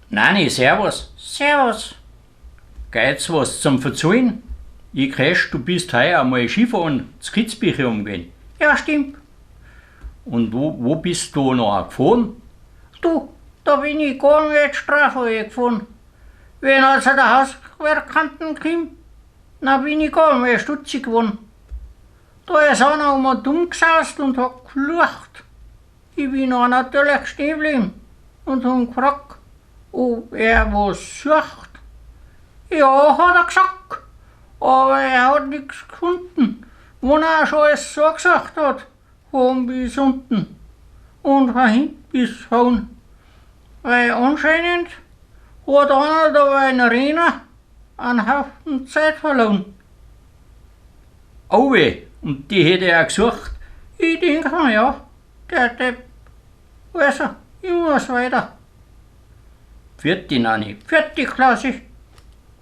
Nani, servus. Servus. Geht's was zum Verzahlen? Ich gehört, du bist heuer einmal Skifahren zu Kitzbühel umgehen. Ja, stimmt. Und wo bist du noch gefahren? Du, da bin ich gar nicht Strafe gefahren. Wenn also der Hauswerkanten kommt, na bin ich gar nicht stutzig geworden. Da ist einer um und dumm gesaust und hat geflucht. Ich bin auch natürlich stehen geblieben und hab gefragt, ob er was sucht. Ja, hat er gesagt, aber er hat nichts gefunden, wo er schon alles so gesagt hat, von bis unten und von hinten bis vorn. Weil anscheinend hat einer da ein Renner einen Haufen Zeit verloren. Oh weh, und die hätte er gesucht. Ich denk mir, ja, der Depp. Also, ich muss weiter. Pfiat di, Nani. Pfiat di, Klausi.